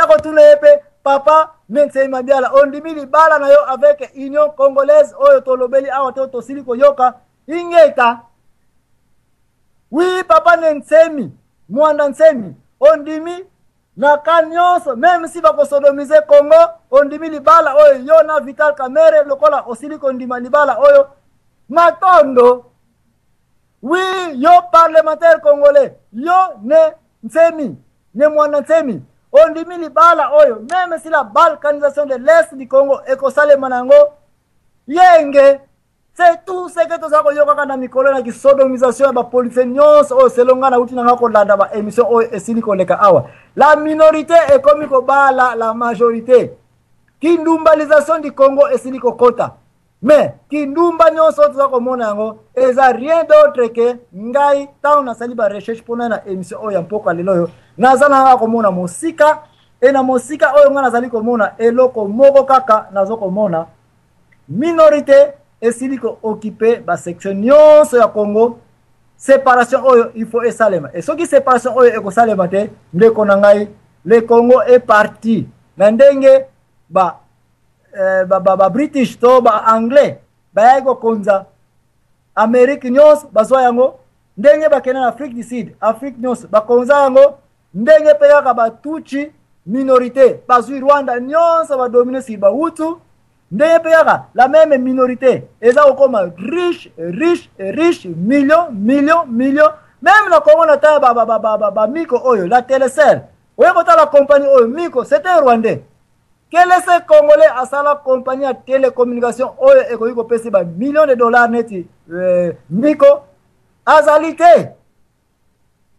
Nakotuna ye mpe papa Nensei Mabiala, ondimi libala na yo avec Union Congolaise oyo tolobeli awa to tosili koyoka? Ingeta. Oui, papa Nensemi, Mwanda Nsemi, ondimi na ka nyonso, meme si bakosodomise Congo, ondimi libala oyo yo na Vital Kamerhe, lokola osili kondima libala oyo. Matondo. Oui, yo parlementaire congolais, yo ne Nsemi, ne Mwanda Nsemi, ondimi libala oyo, meme si la balkanisation de l'Est du Congo ekosalema na yango, yenge. C'est tout ce que toza koyokaka na mikolo na kisodomisation ya bapolitien nyonso oyo selo ngai nauti na ngai kolanda ba émission oyo esili koleka awa. La minorité ekomi kobala la majorité. Kindumbalisation du Congo esili kokota. Mais kindumba nyonso oyo toza komona yango eza rien d'autre que ngai ntango nasali ba recherche mpona na émission oyo ya mpoka lelo oyo, naza na ngai komona mosika, e na mosika oyo ngai nazali komona eloko moko kaka, nazo komona minorité esili ko occuper ba section nyonso ya Congo. Séparation oyo il faut esalema, e soki séparation oyo ekosalema te, ndeko na ngai, le Congo est parti na ndenge ba British to ba Anglais bayaki kokonza Amérique nyonso, bazwa yango ndenge bakende na Afrique du Sud, Afrique nyonso bakonza yango ndenge mpe kaka ba Tutsi minorité bazwi Rwanda nyonso, badomine sur Bahutu ndenge mpe kaka la même minorité eza kokoma riche, riche, riche, million, million, million. Même na Congo, na tala bamiko oyo la Telecel, oye kotala compagnie oyo Miko, c'est un Rwandais. Quel est ce Congolais asala compagnie ya télécommunication oyo ekoki kopesa ba millions de dollars neti Miko? Azali te.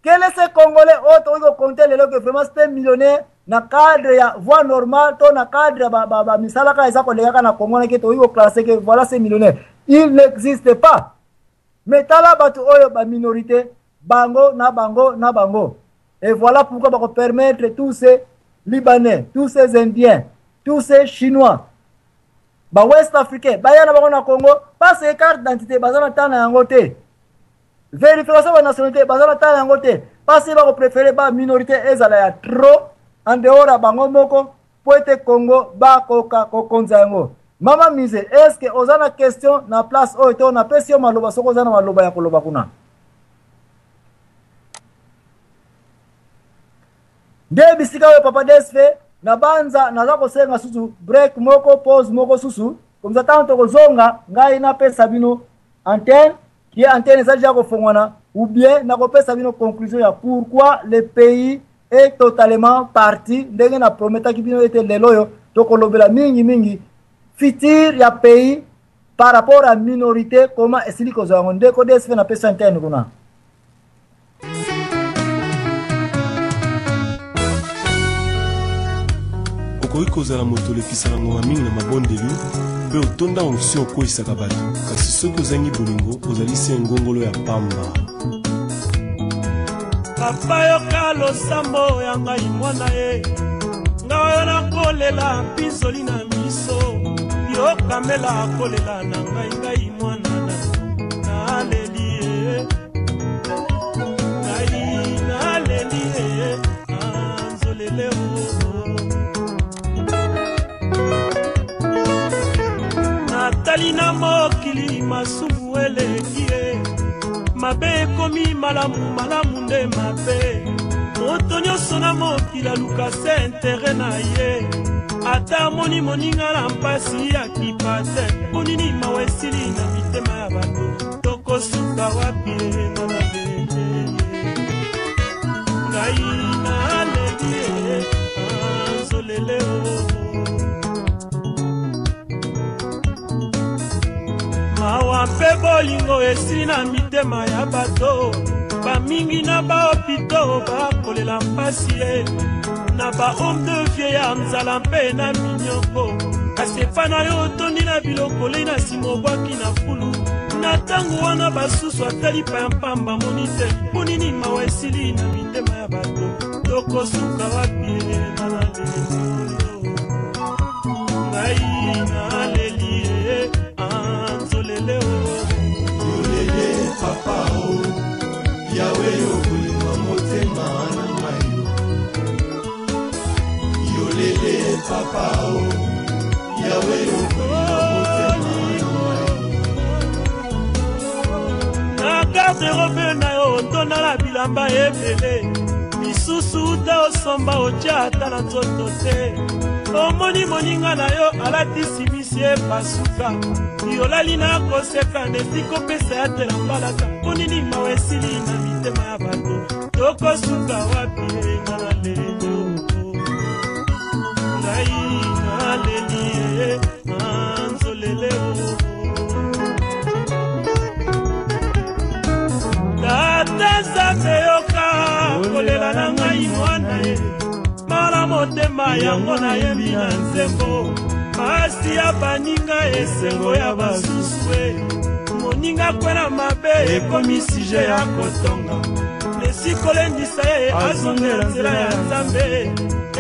Quel est ce Congolais oyo tokoki kocompter lelo que vraiment c'est un millionnaire na cadre ya voie normale to na cadre ya bamisala kaka eza kolekaka na Congo, nake tokoki koclasser que voilà, c'est millionnaire? Il n'existe pas. Mais tala bato oyo baminorité, bango na bango na bango. Et voilà pourquoi bakopermettre tous ces Libanais, tous ces Indiens, tous ces Chinois, bawest africain baya na bango na Congo, parce que carte d'identité baza na ntango na yango te, vérification ba nationalité baza na ntango yango te, parce que bakopréférer ba minorité ezala ya trop en dehors ya bango moko, po ete Congo bakoka kokonza yango. Mama Mise, est ce que oza na question na place oyo to napesi yo maloba soki oza na maloba ya koloba kuna? Nde bisika oyo, papa Dsv, na banza naza kosenga susu break moko, pause moko susu, comme ça ntango tokozonga, ngai napesa bino antenne qui antenne eza déjà kofongwana, ou bien nakopesa bino conclusion ya pourquoi le pays est totalement parti, ndenge na prometaki bino ete lelo oyo tokolobela mingi mingi futur ya pays par rapport à minorité, comment esili kozwa yango. Ndeko DSV, napesa antenne kuna. Okoki kozala moto olekisaka ngonga mingi na mabondeli mpe otonda onction okweyisaka bato, kasi soki ozangi bolingo, ozali se ngongolo ya pamba. Papa, yoka losambo ya ngai mwana ye. Ngai oyo nakolela mpinzoli na miso, yokamela kolela na ngai. Ngai mwana na naleli ye, ngai naleli ye, anzolele o. Natali na mokili, masumu eleki ye, mabe ekomi malamu, malamu nde mabe. Moto nyonso na mokili aluka se intérêt na ye, ata amoni moninga na mpasi, akipa te. Mpo nini mawa esili na mitema ya bato? Tokosuka wapi? Nga naleli, ngai naleli ye, anzolele o. Mawa mpe bolingo esili na mitema ya bato. Bamingi na bahôpitaux bakolela mpasi ye, na bahome de vie ya nzala mpe na minyoko. Kasi epa na yo otondi na biloko, lei na nsima obwaki na fulu. Na ntango wana basusu atali pa ya mpamba moni te. Mpo nini mawa esili na mitema ya bato? Tokosuka wapi? Na naleli oyo, ngai naleli ye, anzolele o. Yolele papa o, Yawe, yo bolingo motema na ngai yo. Polele papa o Yawe Na garde robe na yo otonda na bilamba ebele, misusu te osomba otya ata na nzoto te. Omoni moninga na yo alati simisi epasuka, yolali na koseka neti kopesa ya te na mbalaka. Mpo nini mawa esili na mitema ya bato? Tokosuka wapi? Nga naleli, ngai naleli ye anzolele o. Tata Nzambe, yoka kolela na ngai mwana ye mala motema yango nayembi na nzembo. Pasi ya baninga, esengo ya basusu e. Moninga kwela mabe ekomi sujet ya kotonga, lesi kolendisa ye azongela nzela ya Nzambe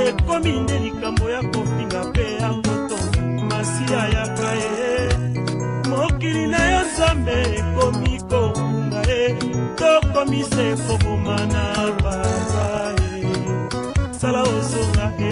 ekomi nde likambo ya kofinga mpe ya kotonga. Masiya yaka ye, mokili na yo Nzambe ekomi kokunga ye, tokomi se koboma na papa ye. Sala ozonga e.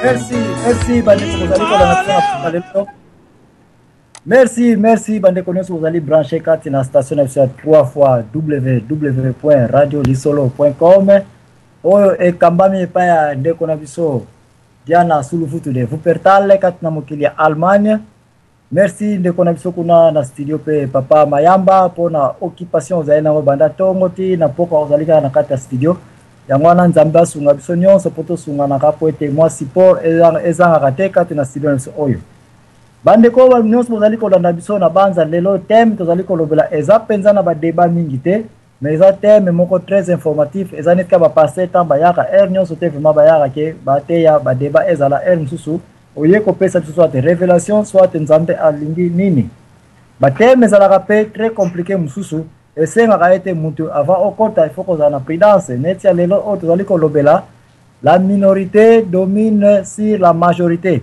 Merci, merci bandeko bozali kolanda biso na lelo. Merci, merci bandeko nyonso bozali branché kati na station na biso ya 3 fois www.radiolisolo.com oyo ekambami epai ya ndeko na biso Diana Sulufutu de Wuppertal kati na mokili ya Allemagne. Merci ndeko na biso kuna na studio mpe papa Mayamba mpona occupation ozali nango banda ntongo ti na pokwa, ozali kaka na kati ya studio yango wana. Nzambe asunga biso nyonso mpo tosunganaka, mpo ete mwa support ezangaka te kati na studio na biso oyo. Bandeko nyonso bozali kolanda biso na banza lelo, thème tozali kolobela eza mpenza na badébat mingi te, mais eza thème moko très informatif. Eza neti ka bapasteur ntango bayaka heure nyonso te, vraiment bayaka ke bateya, badébat ezala. Heure mosusu oye kopesa biso soit révélation, soit Nzambe alingi nini. Bathème ezalaka mpe très compliqué, mosusu esengaka ete mutu avant okota, il faut kozala na prudence. Neti ya lelo oyo tozali kolobela "La minorité domine sur la majorité",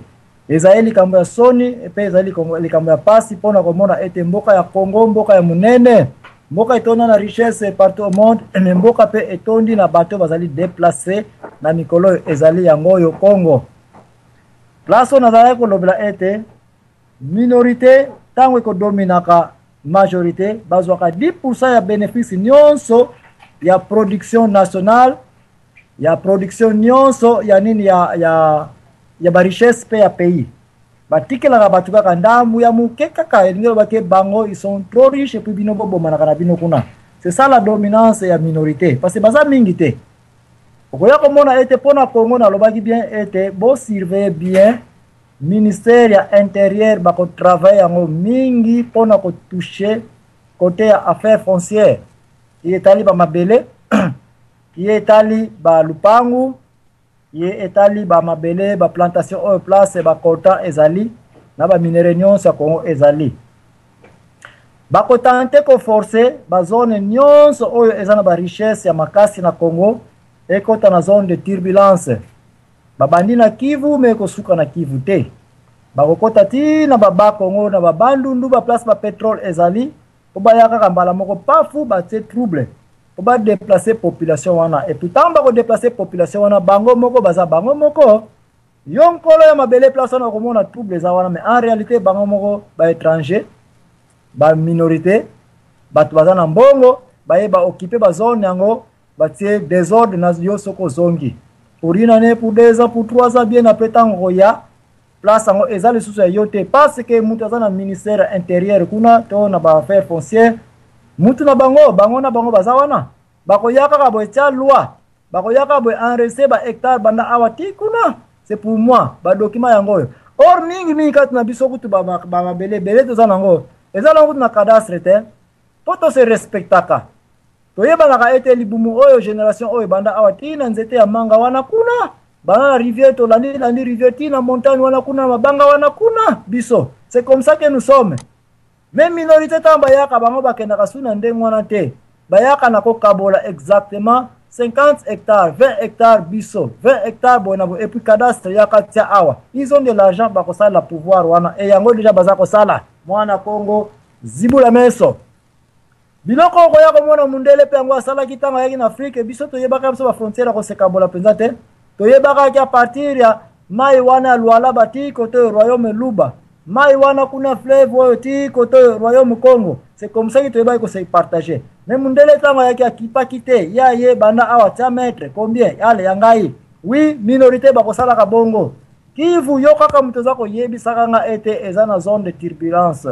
ezali likambo ya soni mpe ezali likambo ya pasi mpona komona ete mboka ya Congo, mboka ya monene, mboka etonda na richesse partout au monde, mais mboka mpe etondi na bato bazali déplacé na mikolo oyo, ezali yango oyo Congo. Place oyo nazalaki kolobela ete minorité ntango ekodominaka majorité, bazwaka 10% ya bénéfice nyonso ya production nationale, ya production nyonso ya nini, ya barichesse mpe ya pays. Batikelaka bato kaka ndambu ya moke kaka. Elingi olobake bango, ils sont trop riches, et puis bino bobomanaka na bino kuna. C'est ça la dominance ya minorité, parce que baza mingi te. Okoya komona ete mpo na Congo, nalobaki bien ete bosurveille bien ministère ya Intérieur, bakotravaille yango mingi mpona kotouche côté ya affaire foncière. Ye etali bamabele, ye etali balupangu, ye etali bamabele, baplantation oyo place bacoltan ezali na baminerais nyonso ya Congo ezali. Bakotenter koforcer bazone nyonso oyo eza na barichesse ya makasi na Congo ekɔta na zone de turbulence. Babandi na Kivu, mais ekosuka na Kivu te. Bakokɔta ti na Babakongo, na Babandundu, baplace bapétrole ezali, mpo baya kaka mbala moko pafu, batie trouble mpo badéplacer population wana. Et puis ntango bakodéplacer population wana, bango moko baza bango moko. Yo nkolo ya mabele, place wana okomona trouble eza wana, mais en réalité bango moko baétranger, baminorité, bato baza na mbongo, baye baoccuper bazone yango, batie désordre na yo. Soki ozongi pour une année, pour 2 ans, pour 3 ans, bien après, ntango koya, place yango eza lisusu ya yo te, parce que mutu aza na ministère intérieur kuna to na baaffaire foncière, mutu na bango, bango na bango baza wana. Bakoya kaka boye, tia loi, bakoya kaka boye, enregistrer bahectare banda awa ti kuna, c'est pour moi, badocument yango oyo. Or mingi mingi kati na biso kutu bamabele ebele toza nango eza nango kutu na cadastre te, mpo tose respectaka, toyebanaka ete libumu oyo, generation oyo ebanda awa ti na nzete ya manga wana kuna, banda na rivière, tolandi landi rivière ti na montagne wana kuna, na mabanga wana kuna biso. C'est comme ça que nous sommes. Mais minorité, ntango bayaka, bango bakendaka su na ndenge wana te. Bayaka na kokabola exactement 50 hectares, 20 hectares, biso 20 hectares, boye na boye, et puis cadastre yaka tia awa. Ils ont de l'argent, bakosala pouvoir wana e yango déjà baza kosala. Mwana Kongo, zibula meso. Biloko okoya komona, mundele mpe yango asalaki ntango ayaki na Afrique. Biso toyebaka biso bafrontière akosekabola mpenza te. Toyebakaki à partir ya mai wana ya Lualaba ti kote oyo royaume Luba, mai wana kuna, fleuve oyo ti kote oyo royaume Congo. C'est comme ça que toyebaki kose partager. Mais mundele ntango ayaki, akipaki te ya ye banda awa tia mètre combien ale ya ngai. Oui, minorité bakosalaka bongo. Kivu, yo kaka moto oza koyebisaka nga ete eza na zone de turbulence,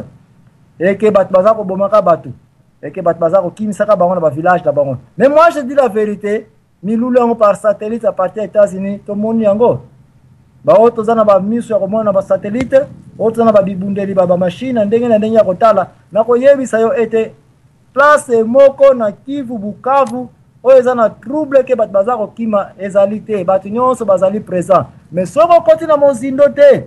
eke bato baza kobomaka bato, eke bato baza kokimisaka bango na bavillage na bango. Mais moi, je dis la vérité, milulu yango par satellite à partir ya États-Unis, tomoni yango. Baoyo toza na bamiso ya komona na basatellite, oyo toza na babibundeli, bamashine na ndenge na ndenge ya kotala, nakoyebisa yo ete place moko na Kivu, Bukavu, oyo eza na trouble ke bato baza kokima ezali te. Bato nyonso bazali présent. Mais soki okoti na mozindo te,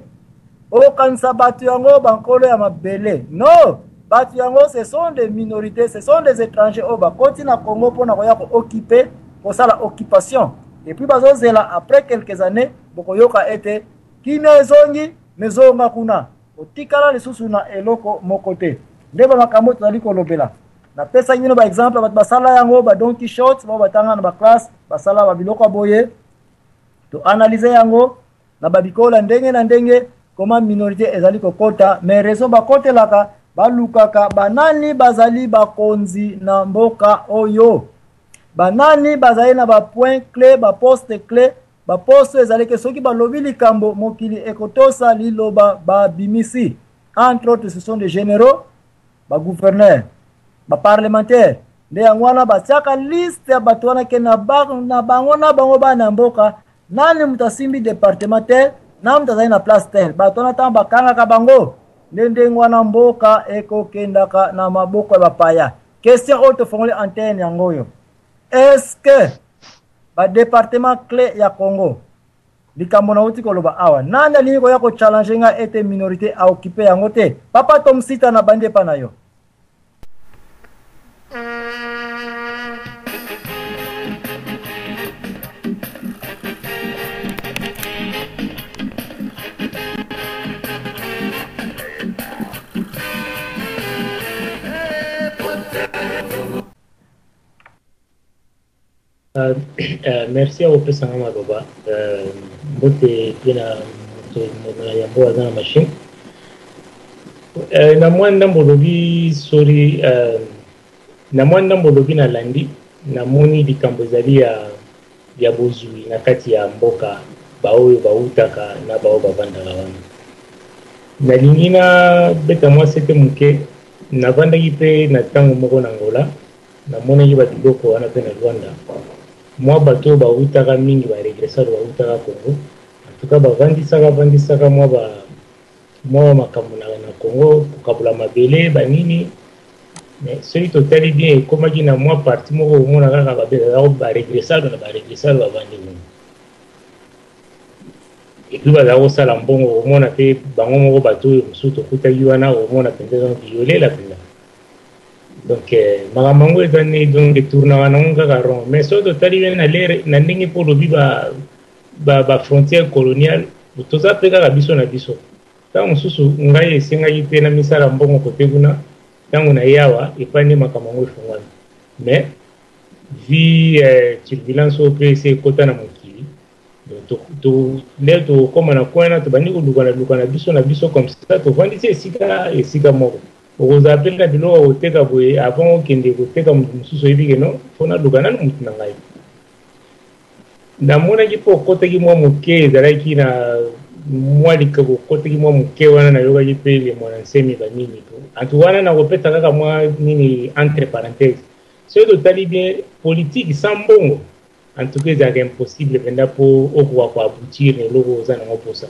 okanisa bato yango bankolo ya mabele. Non, bato yango, ce sont des minorités, ce sont des étrangers oyo bakoti na Congo mpona koya kooccuper, kosala occupation, et puis bazozela après quelques années, bokoyoka ete kimia ezongi. Mezonga kuna, otikala lisusu na eloko moko te. Nde bamakambo tozali kolobela. Napesaki bino baexemple, bato basala yango, ba Don Quichotte bao batanga na baclasse, basala babiloko ya boye. Toanalyse yango na babikola ndenge na ndenge, koma minorité ezali kokota. Mais raison bakotelaka, balukaka banani bazali bakonzi na mboka oyo, banani bazali na bapoint clé, baposte clé, baposte ezali ke soki balobi likambo, mokili ekotosa liloba babimisi. Entre autres, ce sont des généraux, bagouverneur, baparlementaire. Nde yango wana batiaka liste ya bato wana ke na bango na bango bana ya mboka, nani moto asimbi département tel, na moto azali na place tel. Bato wana, ntango bakangaka bango, nde ndenge wana mboka ekokendaka na maboko ya bapaya. Question oyo tofongoli antenne yango oyo: est-ce que badépartement clé ya Congo, likambo nauti koloba awa, nani alingi koya kochallenge ngai ete minorité aoccupe yango te? Papa Tomsita, na bandi epa na yo. Merci ya kopesanga maloba. Mbote mpe na moto na yambo aza na machine. Na mwa ndambo olobi, sorry, na mwa ndambo olobi, nalandi, namoni likambo ezali ya bozwi na kati ya mboka, baoyo bautaka na baoyo bavandaka wana. Nalingi nabeta mwa sete moke. Navandaki mpe na ntango moko na Ngola, namonaki babiloko wana mpe na Lwanda. Mwa bato oyo bautaka mingi, baregresado bautaka Congo, en tout cas bavandisaka vandisaka mwa makambo na Congo, kokabola mabele banini. Mais soki totali bien, ekomaki na mwa parti moko, omona kaka baregresado na baregresado bavandi kuna, et puis bazala kosala mbongo. Omona mpe bango moko, bato oyo mosusu tokutaki wana, omona mpenza donc yolela mpenza. Donc makambo yango eza ne, donc etournaka nango kaka rond. Mais soki totali bien na lere na ndenge mpo olobi bafrontière coloniale, toza mpe kaka biso na biso. Ntango mosusu ngai esengaki mpe na misala mbongo kote kuna, ntango na ye awa epai nde makambo yango efungwami. Mais vu turbulence oyo mpe esi ekota na mokili, nde tokóma na coin wana, tobandi koluka na luka na biso na biso, comme ça tovandisi esika moko. Okozala mpe na biloko ya koteka boye, avant okende koteka moto mosusu, oyebi ke non, faut naluka nanu motu na ngai. Namonaki mpo okotaki mwa moke, ezalaki na mwa likabo, okotaki mwa moke wana, nayokaki mpe le mwana nsemi banini po antu wana. Nakopesa kaka mwa nini entre parenthèse: soki totali bien, politique sans mbongo, en tout cas ezalaka impossible mpenza mpo okoka koaboutir na eloko oza nango mposa.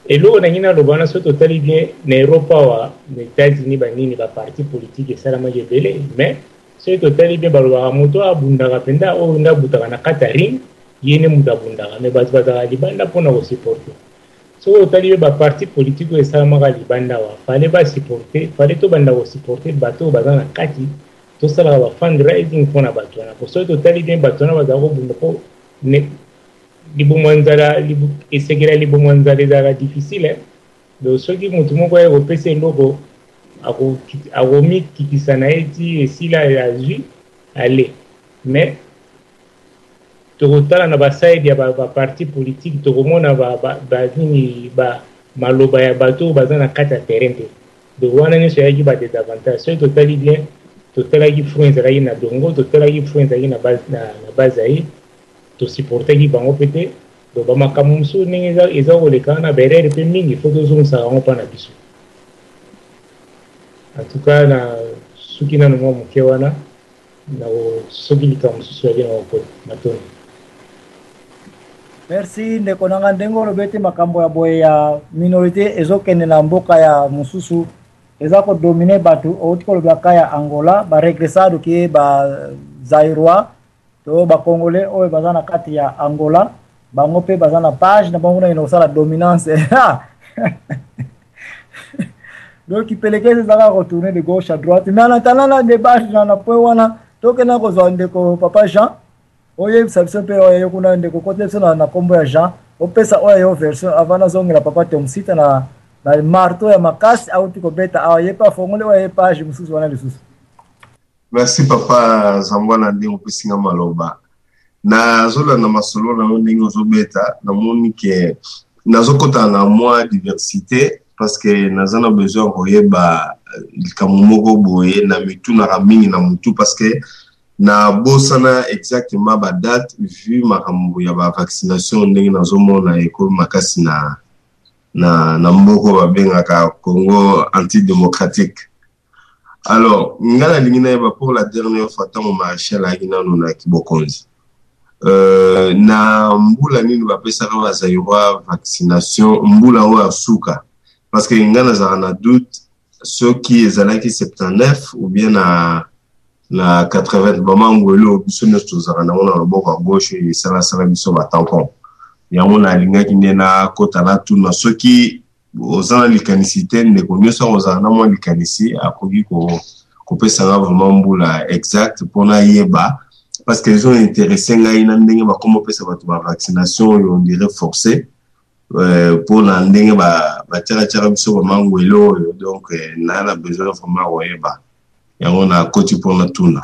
Eloko nangi naloba wana, soki totali bien na Europe awa, na États-Unis, banini baparti politique esalamaki ebele, mais soki totali bien, balobaka moto oyo abundaka mpenza, oyo nde abutaka na kati ya ring, ye nde moto abundaka, mais bato bazalaka libanda mpona kosupporter. Soki otali bien baparti politique oyo esalamaka libanda awa, fallait basupporter, fallait tobanda kosupporter bato oyo baza na kati, tosalaka ba fundraising mpona bato wana, po soki totali bien, bato wana bazala kobunda mpo libumu ya nzala, esekela libumu ya nzala ezalaka difficile. Donc soki motu moko aye kopesa eloko, akomikitisa na ye ti esila azwi ale. Mais tokotala na baside ya baparti politique, tokomona banini, maloba ya bato oyo baza na kati ya terrain te. Donc wana nyonso eyaki badesavantage. Soki totali bien, totalaki front ezalaki na Dongo, totalaki front ezalaki na Bazaï, tosupportaki bango mpe te. Donc bamakambo mosusu ndenge eza koleka wana, baerreur mpe mingi, faut tozongisaka yango mpa na biso. En tout cas, na soki nano mwa moke wana, na soki likambo mosusu yali na kokota. Matondo. Merci, ndeko na nga. Ndenge olobi ete makambo ya boye ya minorité ezokende na mboka ya mosusu, eza kodominer bato. Outi kolobaka ya Angola, baregresado ke bazairois to bacongolais oyo baza na kati ya Angola, bango mpe baza na page na bango kuna kosala dominance. Donc ipelekezi ezaka retourner de gauche à droite. Mais en attendant na débat na point wana, tokenda kozwa ndeko papa Jean, oyebisa biso mpe oyo kuna. Ndeko, kote biso na nkombo ya Jean, opesa oyo yo version avant nazongela papa Tomsita na marteau ya makasi auti kobeta awa. Ye mpe afongoli oyo ye page mosusu wana lisusu. Merci, papa Zambwana, ndenge opesinga maloba. Nazolanda masolo na yo ndenge ozobeta, namoni ke nazokɔta na mwa diversité, parce que naza na besoin ya koyeba likambo moko boye na mitunaka mingi na motu, parce que nabosana exactement badate, vu makambo ya bavaccination ndenge nazomona ekomi makasi na mboka babengaka Congo antidémocratique. Alors nga nalingi nayeba pour la dernière fois, ntango maréchal ayaki nano na kibokonzi, na mbula nini bapesaka bazaïrois vaccination, mbula oyo ya suka? Parce que nga nazalaka na doute soki ezalaki 79 ou bien na 80. Bamangwelo biso nyonso tozalaka nango na loboko ya gauche, esalasala biso batampon yango. Nalingaki nde nakota natuna soki oza na likanisi te. Ndeko nyonso akozala na mwa likanisi, akoki kopesanga vraiment mbula exact mpona yeba, parce que ezo intéresser ngai na ndenge bakoma opesa bato bavaccination oyo on dirait forcé, mpona ndenge batiakatiaka biso bamangwele oyo. Donc na besoin vraiment koyeba yango, nakoti mpona tuna.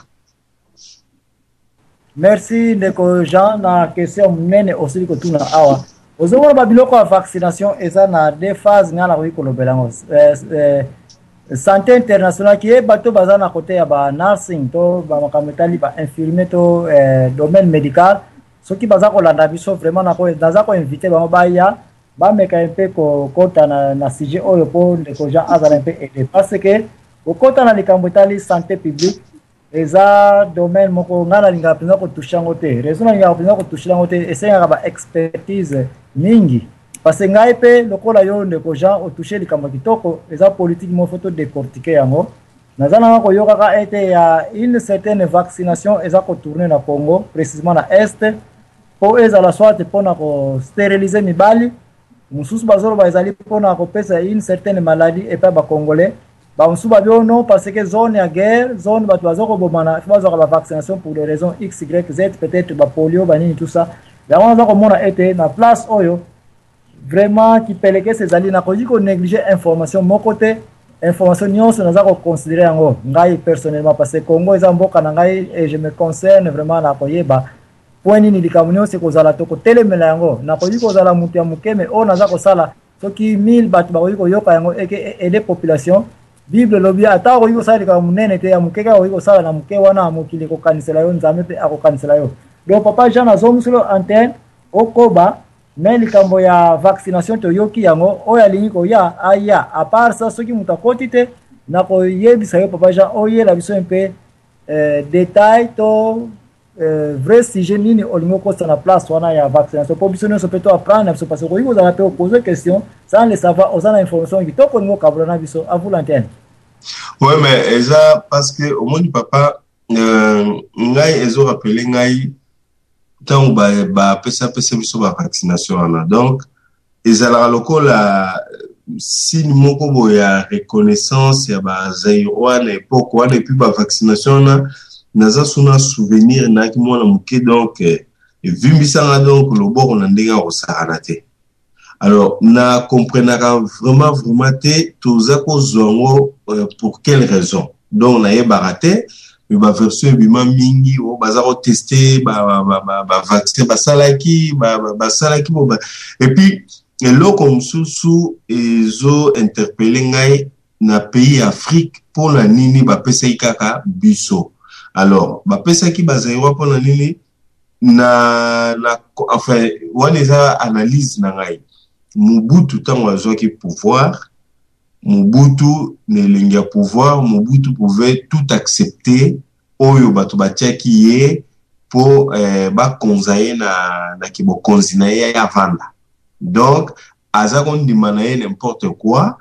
Merci, ndeko Jean, na question monene osili kotuna awa. Ozomona babiloko ya vaccination eza na deux phases. Ngai nakoki kolobela yango, santé internationale ki ye bato baza na kote ya ba nursing to bamakambo etali bainfirmier to domaine médical, soki baza kolanda biso, vraiment naza koinviter bango baya bameka mpe kokota na sujet oyo, mpo ndeko Jean azala mpe aide, parce que kokota na likambo etali santé publique eza domaine moko ngai nalingaka mpenza kotoucher yango te. Raison nalingaka mpenza kotoucher yango te, esengaka baexpertise mingi, parce que ngai mpe lokola yo, ndeko Jean, otoucher likambo ya kitoko, eza politique moko, faut todécortiquer yango. Naza nanga koyokaka ete ya une certaine vaccination eza kotourner na Congo, précisément na Est, mpo ezala soit mpona kostériliser mibali mosusu, bazoloba ezali mpona kopesa une certaine maladie epai bacongolais bamosusu babi oh non, parce que zone ya guerre, zone bato baza kobomana, faut bazwaka bavaccination pour des raisons x, y, z, peut-être bapolio, banini, tout ça. Yango naza komona ete na place oyo vraiment kipelekese ezali. Nakoki konégliger information moko te. Information nyonso naza koconsidérer yango ngai personnellement, parce que Congo eza mboka na ngai et je me concerne vraiment na koyeba point nini likambo nyonso ekozala, to kotelemela yango. Nakoki kozala moto ya moke, mais oyo naza kosala, soki 1000 bato bakoki koyoka yango, eke aider population. Bible elobi ata okoki kosala likambo monene te, ya moke kaka okoki kosala, na moke wana mokili ekokanisela yo, Nzambe mpe akokanisela yo. Donc papa Jean, nazongiselo antenne, okoba. Mais likambo ya vaccination, toyoki yango, oyo alingi koya aya. À part ça, soki moto akoti te, nakoyebisa yo, papa Jean, oyela biso mpe détail to vrai sujet nini olingi okosa na place wana ya vaccination, mpo biso nyonso mpe to apprendre na biso, parce que okoki kozala mpe opose question sans le savoir, oza na information kitoko olingi okabola na biso. À vous l'antenne. Ouais, mais eza parce que omoni papa, ngai ezorappeler ngai ntango bapesapesa biso bavaccination wana. Donc ezalaka lokola signe moko boye ya reconnaissance ya bazaïrois na époque wana. Et puis bavaccination wana, naza suna souvenir, nayaki mwana moke, donc evimbisanga donc loboko na ndenge ya kosakana te. Alors na comprenaka vraiment vraiment te toza kozwa yango pour quelle raison. Donc nayebaka te, mais baversion ebima mingi oyo baza kotester bavaccin basalaki bo. Et puis eloko mosusu ezo interpeller ngai na pays ya Afrique, mpona nini bapesaki kaka biso? Alors bapesaki bazaïrois mpona nini? Na enfin, wana eza analyse na ngai. Mobutu, ntango azwaki pouvoir, Mobutu na elengi ya pouvoir, Mobutu pouvait tout accepter oyo bato batiaki ye mpo bakonza ye na kibokonzi na ye avanda. Donc aza kondima na ye n'importe quoi.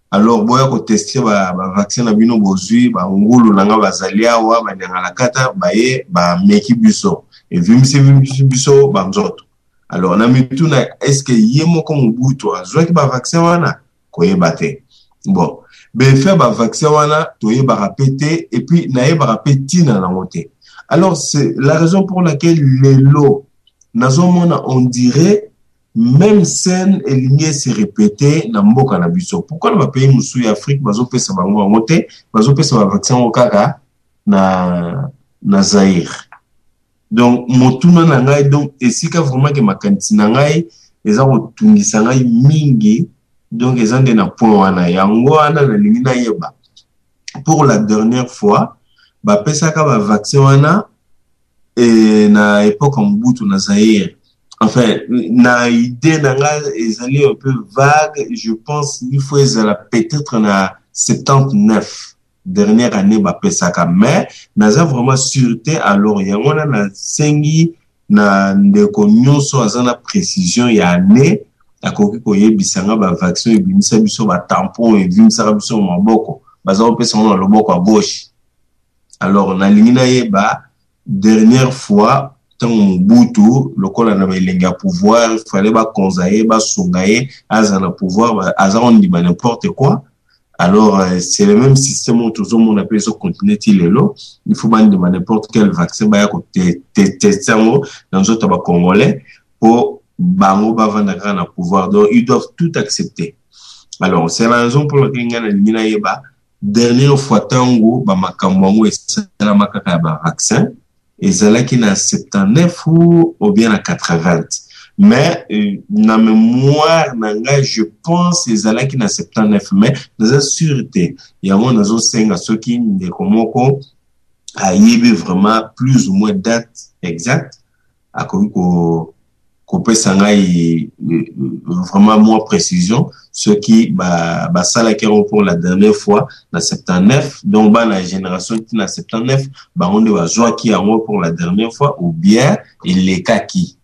Alors boya kotester bavaccin ba na bino, bozwi bangulu na nga bazali awa, banyangalakata baye bameki biso, evimbisi evimbisi biso banzoto. Alors na mituna, est ce que ye moko Mobutu azwaki bavaccin wana? Koyeba te. Bon, baeffet bavaccin wana toyebaka mpe te, et puis nayebaka mpe ntina nango te. Alors c'est la raison pour laquelle lelo nazomona on dirait même scène elingi ese répéter na mboka na biso. Pourquoi na bapays mosusu ya Afrique bazopesa bango yango te, bazopesa bavaccin yango kaka na Zaire? Donc motuna na ngai, donc esika vraiment ke makanisi na ngai eza kotungisa ngai mingi, donc eza nde na point wana. Yango wana nalingi nayeba pour la dernière fois bapesaka bavaccin wana na époque ya Mobutu na Zaire. Enfin, na idée na ngai ezali un peu vague, je pense il faut ezala peut-être na 79 dernière année bapesaka, mais naza vraiment sûr te. Alors yango wana nasengi na ndeko nyonso aza na précision ya année, akoki koyebisa nga bavaccin ebimisa biso batampon, ebimisaka biso maboko, baza kopesa ngo na loboko ya gauche. Alors nalingi nayeba dernière fois ntango Mobutu, lokola na elenge ya pouvoir, fallait bakonza ye, basunga ye aza na pouvoir, aza kondima n'importe quoi. Alors c'est le même système oyo tozomona mpe ezocontinuer ti lelo. Il faut bandima n'importe quel vaccin, baya kotester yango na nzoto ya bacongolais mpo bango bavanda kaka na pouvoir. Donc ils doivent tout accepter. Alors c'est la raison pour laquelle ngai nalingi nayeba dernière fois ntango bamakambo yango esalama kaka ya bavaccin ezalaki na 79 ou bien na 80. Mais na mémoire na ngai, je pense ezalaki na 79, mais naza sûr te. Yango nazosenga soki ndeko moko ayebi vraiment plus ou moins date exacte, akoki kopesa ngai vraiment mwa précision soki basalaki yango pour la dernière fois na 79, donc bana génération ti na 79 bango nde bazwaki yango pour la dernière fois, ou bien elekaki.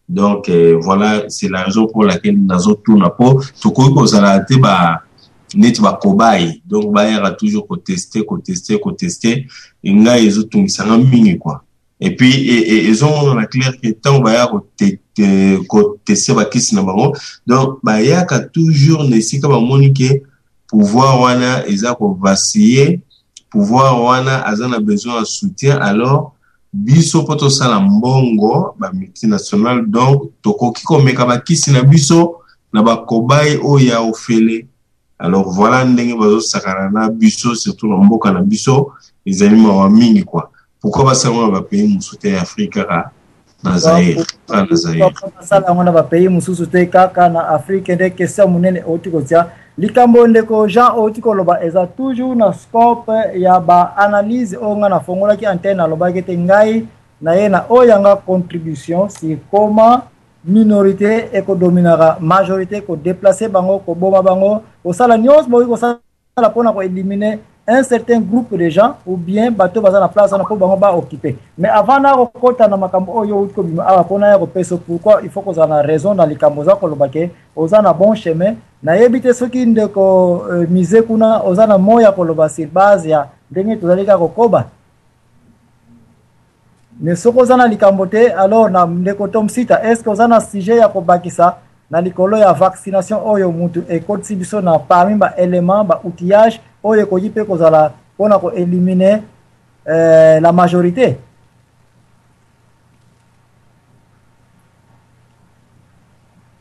Donc voilà, c'est la raison pour laquelle nazotuna, po tokoki kozala te ba neti bacobayes, donc bayaka toujours kotester, kotester, kotester. Ngai ezotungisanga mingi quoi. Et puis ezomonana clair ke ntango baya kotester bakisi na bango, donc bayaka toujours na esika bamoni ke pouvoir wana eza kovaciller, pouvoir wana aza na besoin ya soutien. Alors biso mpo tosala mbongo bamultinational, donc tokoki komeka bakisi na biso na bacobayes oyo ya ofele. Alors voilà ndenge bazosakana na biso, surtout na mboka na biso. Ezali mawa mingi quoi. Pourquoi basala yango na bapays mosusu te ya Afrique, kaka na Zaire, kaka na Zaire? Basala yango na bapays mosusu te, kaka na Afrique nde? Question monene outi kotia likambo ndeko Jean outi koloba eza toujours na scope ya baanalyse oyo ngai nafongolaki antenne. Alobaki ete ngai na ye na oyo yanga contribution sur comment minorité ekodominaka majorité, kodéplacer bango, koboma bango, kosala nyonso bokoki kosala mpona koéliminer. un certain groupe de gens ou bien bato baza na place wana mpo bango ba occuper. Mais avant na kokota na makambo oyo outi kobima awa mpo naya kopesa pourquoi il faut kozala na raison na likambo oza koloba ke oza na bon chemin, nayebi te soki ndeko mise kuna oza na moya koloba sur base ya ndenge tozali kaka kokoba. Mais soki oza na likambo te, alors na ndeko Tomsita, est ce que oza na sujet ya kobakisa na likolo ya vaccination oyo mutu ekotisi biso na parmi ba élément, ba outillage oyo ekoki mpe kozala mpona koéliminer la majorité?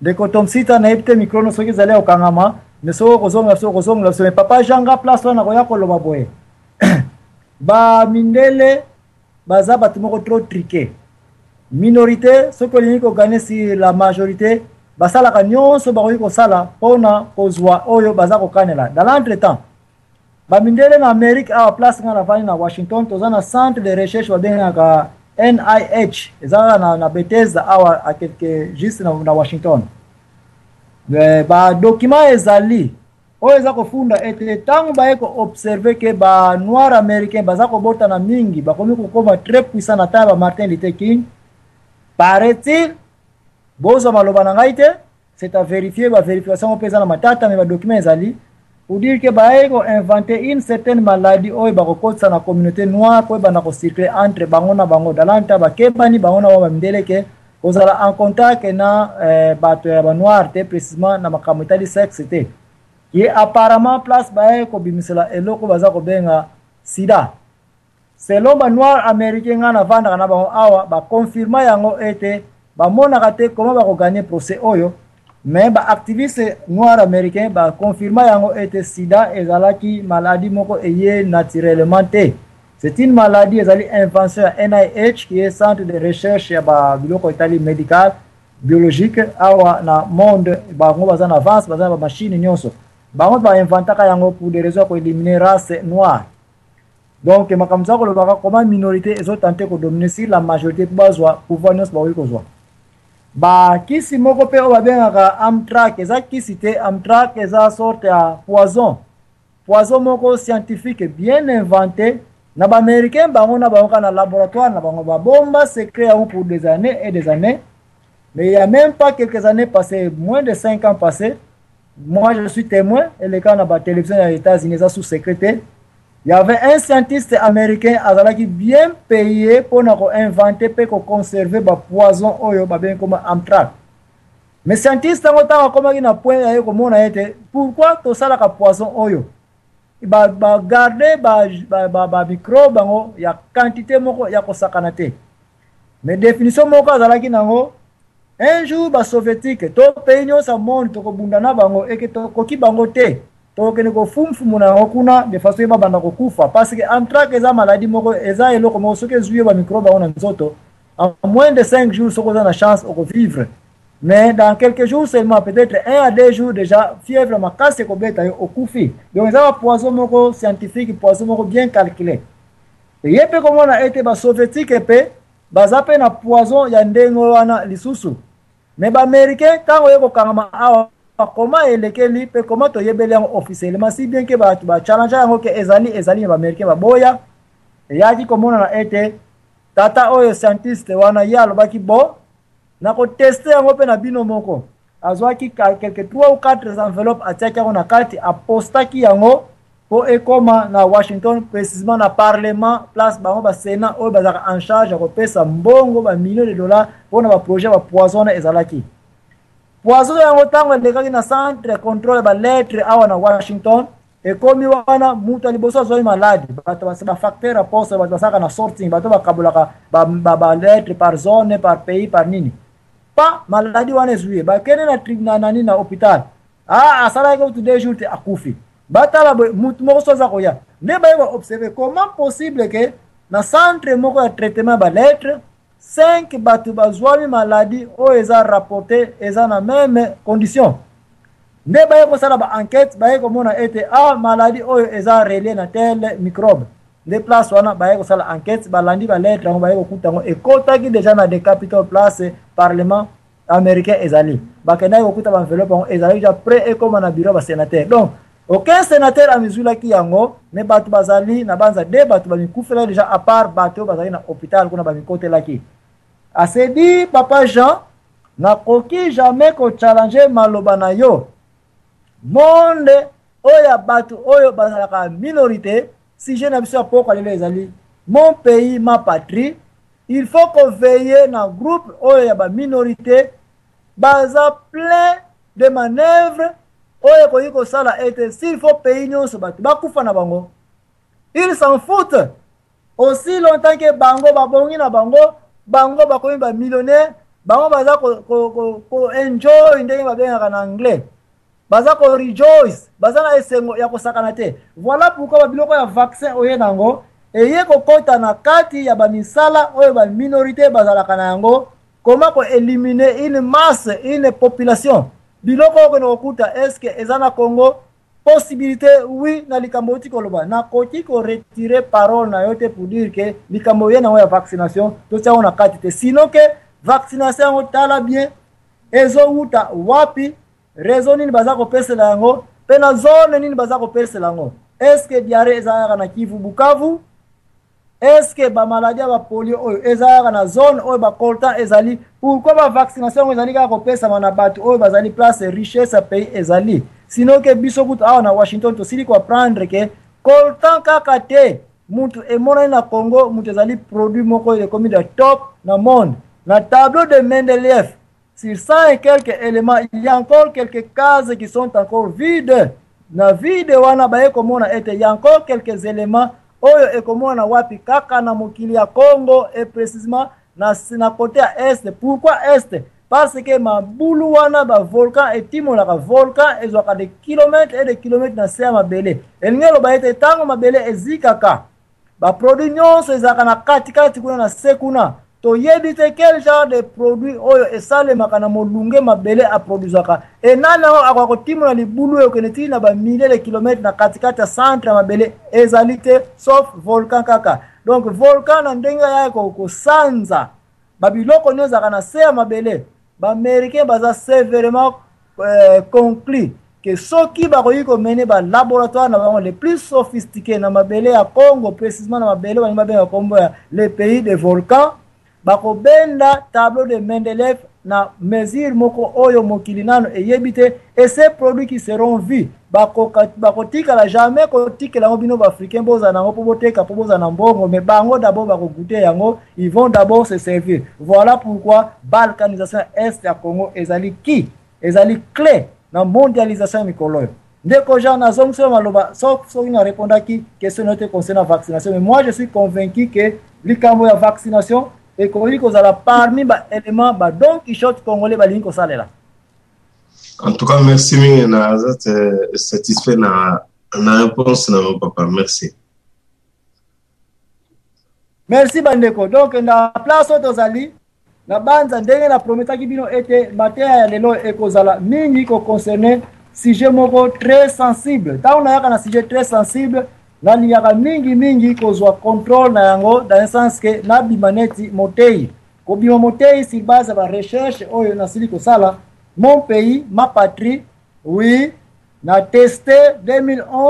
Ndeko Tomsita, nayebi te micro no soki ezali ya kokangama, mais soki okozongela biso, okozongela biso. Mais papa Jean, place wana koya koloba boye, bamindele baza bato moko trop truqué. Minorité soki olingi kogagner sur la majorité, basalaka nyonso bakoki kosala mpona kozwa oyo baza kokanela. Dans l'entretemps, bamindele na Amérique awa, place nga navandi na Washington, toza na centre de recherche babengaka NIH, eza kaka na Bethesda awa, à quelque juste na Washington. Badocument ezali oyo eza kofunda ete ntango baye koobserver ke banoir américain baza kobotana mingi, bakomi kokoma très puissant na ntango ya bamartin Luther King, paraît-il, bozwa maloba na ngai te, c'est à vérifier, bavérification mpe eza na matata, mais badocument ezali pour dire ke baye koinventer une certaine maladie oyo bakokotisa na communauté noire po ebanda kocirculer entre bango na bango. Dalanta bakebani bango na bango bamindele ke kozala en contact na bato ya banoir te, précisément na makambo etali sexe te. Ye apparemment place baye kobimisela eloko baza kobenga sida. Selon banoir américain ngai navandaka na bango awa, baconfirma yango ete bamonaka te comment bakogagner procès oyo, mais baactiviste noir américain baconfirma yango ete sida ezalaki maladie moko eye naturellement te. C'est une maladie ezali invention ya NIH, qui est centre de recherche ya babiloko etali médical biologique awa na monde. Bango baza na avance, baza na bamachine nyonso, bango bainventaka yango pour des raisons ya koéliminer race noire. Donc makambo eza kolobaka comment minorité ezotenter kodominer sur la majorité mpo bazwa pouvoir nyonso bakoki kozwa. Bakisi moko mpe oyo babengaka Amtrak, eza kisi te. Amtrak eza sorte ya poison, poison moko scientifique bien inventé na baaméricain bango na bango kaka na laboratoire na bango. Babomba secret yango pour des années et des années, mais il y a même pas quelques années passées, moins de 5 ans passés, moi je suis témoin, eleka na batélévision ya États-Unis, eza sous secret te. Il y avait un scientiste américain azalaki bien payé mpona koinventer mpe koconserver bapoison oyo babengi koma Amtrak. Mais scientiste yango, ntango akomaki na point ya ye komona ete pourquoi tosalaka poison oyo bagarder bamicrobe bango ya quantité moko ya kosakana te, mais définition moko azalaki nango, un jour basoviétique to pays nyonso ya monde tokobunda na bango eke tokoki bango te, tokokende kofumfumu na yango kuna de façon ye babanda kokufa, parce que anthrax eza maladie moko, eza eloko moko soki ezwi yo bamicrobe yango na nzoto, en moins de 5 jours, soki oza na chance, okovivre, mais dans quelques jours seulement, peut-être 1 à 2 jours déjà, fièvre makasi ekobeta yo, okufi. Donc eza bapoison moko scientifique, poison moko bien calculé. Ye mpe komona ete basoviétique mpe baza mpe na poison ya ndenge wana lisusu. Mais baaméricain, ntango ye kokangama awa, koma elekeli mpe koma toyebeli yango officiellement, si bien ke bato bachallenge yango ke ezali na baaméricain baboya. Eyaki komonana ete tata oyo scientiste wana, ye alobaki bo nakotester yango mpe na bino moko. Azwaki quelque 3 ou 4 enveloppe, atiaki yango na kati, apostaki yango mpo ekóma na Washington, précisément na parlement, place bango basénat oyo bazalaka en charge ya kopesa mbongo, bamillion de dollars mpona baprojet bapoison wana. Ezalaki poison yango, ntango elekaki na centre contrôle ya balettre awa na Washington, ekomi wana, mutu ya liboso azwaki maladie. Bato bafacteur ya poste, bato basalaka na sorting, bato bakabolaka balettre par zone, par pays, par nini, pa maladie wana ezwi ye. Bakende na tribunal, nani, na hôpital, ah, asalaki kutu 2 jours te, akufi. Batala boye, mutu moko so aza koya nde baye baobserver comment possible ke na centre moko ya traitement ya balettre, 5 bato bazwami maladie oyo eza rapporté, eza na même condition. Nde baye kosala baenquête, baye komona ete a maladie oyo eza relié na tel microbe. Nde place wana baye kosala enquête, balandi balettre yango, baye kokuta yango ekotaki déjà na the Capitol, place parlement américain ezali. Bakendaki kokuta baenveloppe yango ezalaki déjà prêt ekóma na bureau ya basénateur. Donc Aucun sénateur amizwilaki yango, mais bato bazali na banza de bato bamikufelaki déjà, à part bato oyo bazali na hôpital kuna bamikotelaki. Asedi papa Jean, nakoki jamais kochallenger maloba na yo. Monde oyo ya bato oyo bazalaka minorité, sujet na biso ya pokwa lelo ezali mon pays ma patrie. Il faut koveiller na groupe oyo ya baminorité, baza plein de manœuvre oyo ekoki kosala ete s'il faut pays nyonso bato bakufa na bango, ils s'en foutent aussi longtemps que bango babongi na bango, bango bakomi bamillionnaire, bango baza ko-enjoy ko, ko ndenge babengaka na anglais, baza ko-rejoice, baza na esengo ya kosakana te. Voilà pourquoi babiloko ya vaccin oye nango eye kokɔta na kati ya bamisala oyo baminorité bazalaka na yango, comment koéliminer une masse, une population. Biloko oyo okende kokuta, est-ce eza na Congo possibilité? Oui, na likambo outi koloba, nakoki koretirer parole na yo te pour dire que likambo ye nango ya vaccination totia yango na kati te. Sinon ke vaccination yango, tala bien ezowuta wapi, raison nini baza kopesela yango, mpe na zone nini baza kopesela yango. Est-ce diarrhée eza kaka na Kivu, Bukavu? Est-ce bamaladi ya bapolio oyo eza kaka na zone oyo bacoltan ezali? Pourquoi bavaccination yango ezali kaka kopesama na bato oyo bazali place richesse ya pays ezali? Sinon ke biso kutu awa na Washington tosili koapprendre ke coltan kaka te mutu emonani na Congo, mutu ezali produit moko ekomi de top na monde. Na tableau de Mendeleev, sur 100 et quelques éléments, il y a encore quelques cases qui sont encore vides. Na vide wana baye komona ete il y a encore quelques éléments oyo ekomona wapi? Kaka na mokili ya Congo, et précisément na côté ya est. Pourquoi est? Parce que mabulu wana bavolcan etimolaka, volcan ezwaka de kilomètre et de kilomètre na se ya mabele. Elingi eloba ete ntango mabele ezikaka, baproduit nyonso ezalaka na katikati kuna na se kuna. Toyebi te quel genre de produit oyo esalemaka na molunge mabele aproduisaka, e nani yango akoka kotimola libulu oyo okende ntina bamilliers de kilomètre na katikati ya centre ya mabele? Ezali te, sauf volcan kaka. Donc volcan na ndenge ya kosanza babiloko nyonso ezalaka na se ya mabele, baaméricain baza sévèrement conclu ke soki bakoki komene balaboratoire na bango les plus sophistiqué na mabele ya Congo, précisément na mabele balingi babenga nkombo ya le pays de volcan, bakobenda tableau de Mendeleev na mesure moko oyo mokili nano eyebi te. Et ces produits qui seront vus, bakotikala jamais kotikela yango bino baafricain bozala nango mpo boteka, mpo bozala na mbongo, mais bango d'abord bakogoûter yango, ils vont d'abord se servir. Voilà pourquoi balkanisation est ya Congo ezali ki ezali clé na mondialisation ya mikolo oyo. Ndeko Jean, nazongisi oyo maloba, sauf soki na répondaki question na te concernant vaccination, mais moi je suis convaincu que likambo ya vaccination ekoki kozala parmi baélément badon Quichotte congolais balingi kosalela. En tout cas, merci mingi, naza satisfait na réponse na mon papa, merci. Merci bandeko. Donc na place oyo tozali na banza, ndenge na prometaki bino ete mateya ya lelo ekozala mingi koconcerne sujet moko très sensible. Ntango nayaka na sujet très sensible, nalingaka mingimingi kozwa contrôle na yango, dans un sens ke nabima neti motei, kobima motei sur base ya barecherche oyo nasili kosala. Mon pays ma patrie, oui, na testé 2011.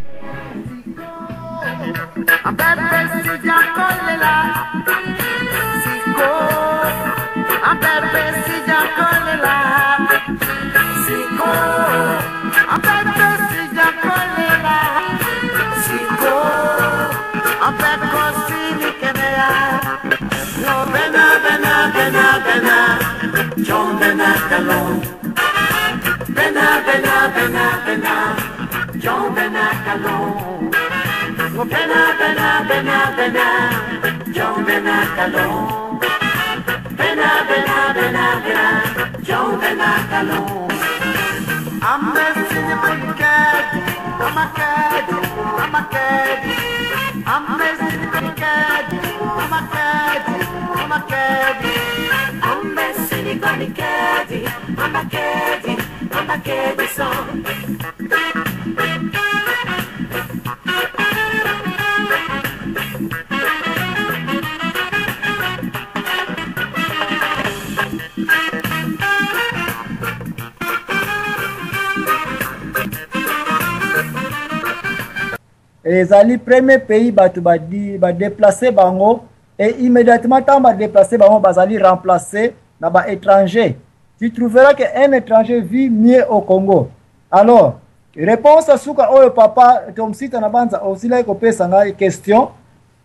Bena, bena, bena, John Bena Kalon. Bena, bena, bena, bena, John Bena Kalon. Bena, bena, bena, bena, John Bena Kalon. I'm missing you, I'm a cat, I'm a cat. I'm missing you, I'm a cat, I'm a cat. I'm missing you, I'm a cat, I'm a cat song. Ezali premier pays bato ba ba déplacer bango et immédiatement ntango ba déplacer bango bazali remplacer na ba étrangers. Tu trouveras que un étranger vit mieux au Congo. Alors, réponse ya suka oyo papa Tomsita na banza osilaki kopesa ngai question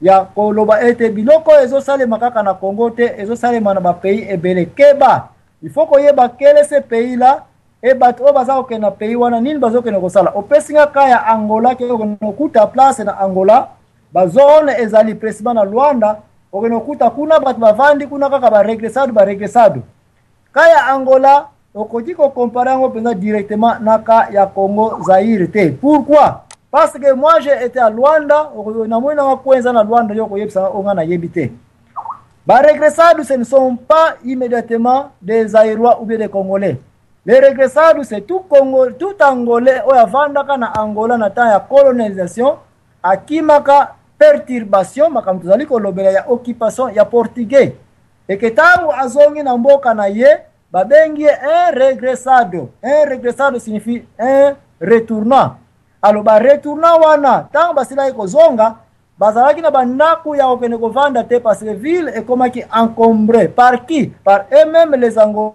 ya koloba ete biloko oyo ezosalema kaka na Congo te, ezosalema na ba pays ebele. Keba, il faut koyeba quel est ce pays là e bato oyo baza kokende na pays wana nini bazokende kosala. Opesi nga ka ya Angola ke okende kokuta place na Angola bazone ezali precisement na Luanda, okende kokuta kuna bato bavandi kuna kaka ba regressado ba regressado. Ka ya Angola okoki ko comparer yango mpenza directement na ka ya Congo Zaïre te. Pourquoi? Parce que moi j'ai été à Luanda, namoni nanga kwenza na Luanda yo koyebisa nga onga nayebi te. Ba regressados ce ne sont pas immédiatement des Zaïrois ou bien des Congolais. Les regressados c'est tout Congo, tout Angolais oyo avandaka na Angola na temps ya colonisation akimaka perturbation makambo tozali kolobela ya occupation ya portugais eke ntango azongi na mboka na ye babengi ye un regressado. Un regressado signifie un retournant. Alors ba retournant wana ntango basilaki kozonga bazalaki na bandako ya kokende kovanda te parce que ville ekomaki encombrée par qui? Par eux-mêmes les Angolais.